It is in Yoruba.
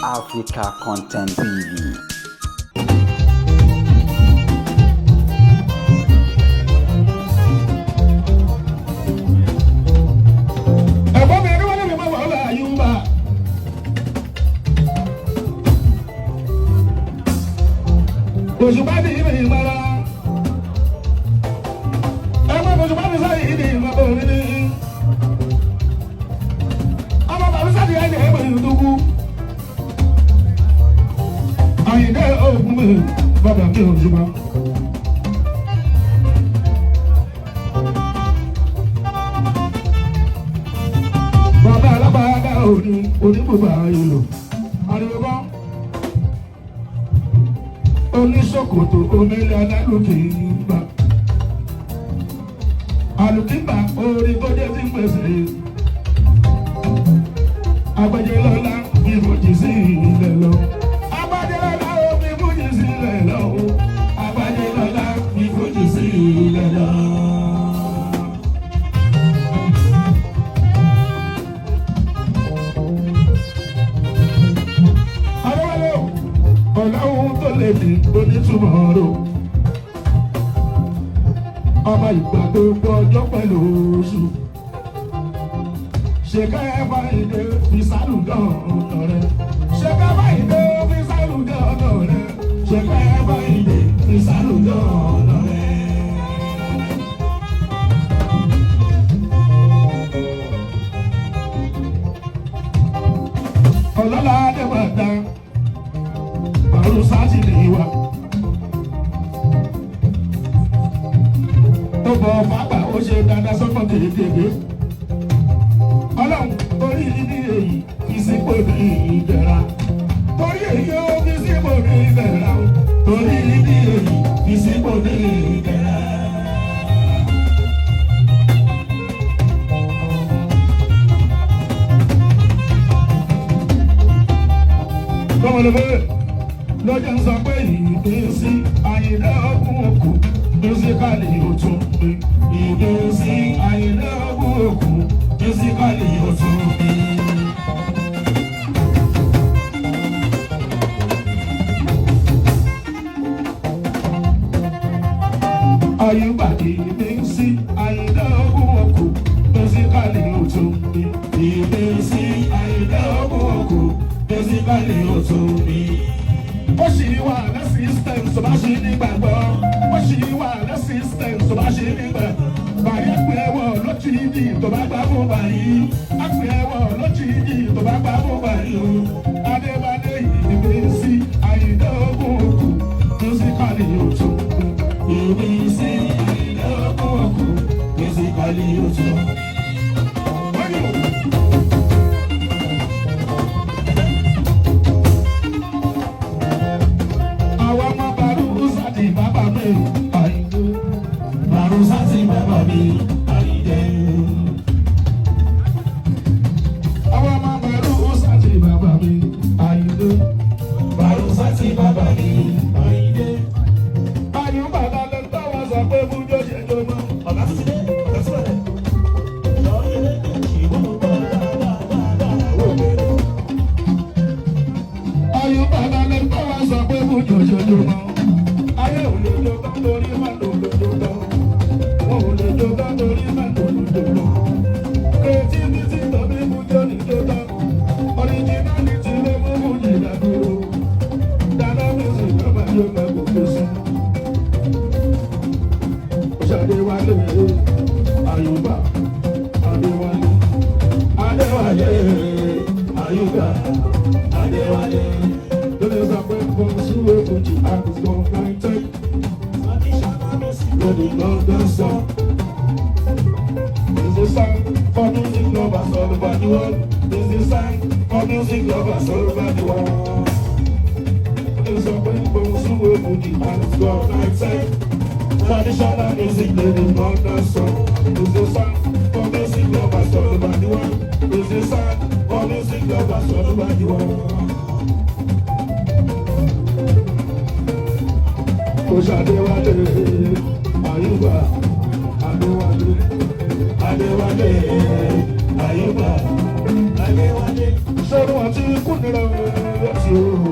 Africa Content TV. Ẹ̀gbọ́n mi ẹni wọ́n lè mọ wàhálà Àyùbá. Òṣùpá ní ìmọ̀ ìmọ̀ra. Ẹ̀gbọ́n òṣùpá ní sáyé ìdí ìmọ̀ òní ní. Ọmọ bàbá sáyé ẹni ẹ̀gbọ́n ìdúkú. Àyìndé ògùn mi bàbá mi òṣùpá. Bàbá alábàádá òní oníbùbà ìlò. Ariwo bá oníṣòkòtò omele alálùkìmbà. Àlùkìmbà orin tó jẹ́ tí ń pèsè. Agbẹjẹlọ́lá bí fòjì sí ilẹ̀ lọ. Agbẹjẹlọ́lá ó bí fòjì sí ilẹ̀ lọ. Agbẹjẹlọ́lá bí fòjì sí ilẹ̀ lọ. Adéwálé o, ọ̀làwùn tó lè ní onítùmọ̀ rò. Ọba ìgbà gbogbo ọjọ́ pẹ̀lú oṣù. Ṣèkà ẹ̀fà ìdè fi sálùdán ọ̀nà rẹ̀. Ṣèkà ẹ̀fà ìdè fi sálùdán ọ̀nà rẹ̀. Ṣèkà ẹ̀fà ìdè fi sálùdán ọ̀nà rẹ̀. Ọlọ́lá Adébọ̀dá, Bàrú Sátìdì wa. Tó bọ̀ fágbà ó ṣe dáadáa sọ́kàn kéékèèké. Ọlọ́run torí ní èyí fi sípò ní ìdẹ̀ra. Torí èyí ó fi sípò ní ìdẹ̀ra. Torí ní èyí fi sípò ní ìdẹ̀ra. Lọ́mọlẹ́fẹ́ lọ́jọ́ ń sọ pé ìdísí Àyìndé ọ̀gùn òkú mísíkàlì òtún mi. Ìdísí Àyìndé ọ̀gùn òkú mísíkàlì òtún mi. Àyùbá ìdísí Àyìndé ọ̀gùn òkú mísíkàlì òtún mi. Ìdísí Àyìndé ọ̀gùn òkú mísíkàlì òtún mi. Ó sì wà lẹ́sìstẹ̀m tó bá ṣe nígbàgbọ́. Ó sì wà lẹ́sìstẹ̀m tó bá ṣe nígbàgbọ́. Bàyí pé ẹwọ̀ lójú ìdí tó bá gbà fún bàyí. Á pé ẹwọ̀ lójú ìdí tó bá gbà fún bàyí o. Adébádé ìdíbísí Àyìndé ogún òkú mísíkàlì òtún. Ìbísí Àyìndé ogún òkú mísíkàlì òtún. Àwa ọmọ Bàrú Sátì bàbá mi Àyìndé. Bàrú Sátì bàbá mi Àyìndé. Àwa ọmọ Bàrú Sátì bàbá mi Àyìndé. Bàrú Sátì bàbá mi Àyìndé. Àyùbá lálẹ́ táwọn sọ pé fúnjọ́ ṣe jọmọ́. Ọ̀gá tó ti dé, ọ̀gá tó wẹ̀lẹ̀. Lọ ilé ìwọ́n gbọ́ dáadáa wò bẹ̀rẹ̀. Àyùbá lálẹ́ táwọn sọ pé fúnjọ́ ṣe jọmọ́. Ayé ò lè jọ tán torí má lò lójó tán. Wọn ò lè jọ tán torí má lò lójó tán. Creativity tàbí fúnjọ́ ní jó tán. Originality ló mú fúnjì dádúró. Dáná music ló máa yọ máa gòkè sí. Ṣadéwálé Àyùbá Adéwálé Adéwálé Àyùbá Adéwálé. Lórí sọ pé kò súwé fújì àgùntàn náìtẹ́. Lórí lọ́dọ̀ sọ. Is a sign for music lovers all over the world. Is a sign for music lovers all over the world. Lórí sọ pé kò súwé fújì àgùntàn náìtẹ́. Traditional music, lórí lọ́dọ̀ sọ. Is a sign for music lovers all over the world. Is a sign for music lovers all over the world. Oṣadéwálé Àyùbá Adéwálé Adéwálé Àyùbá Adéwálé. Ṣọ́run àti kúnira o.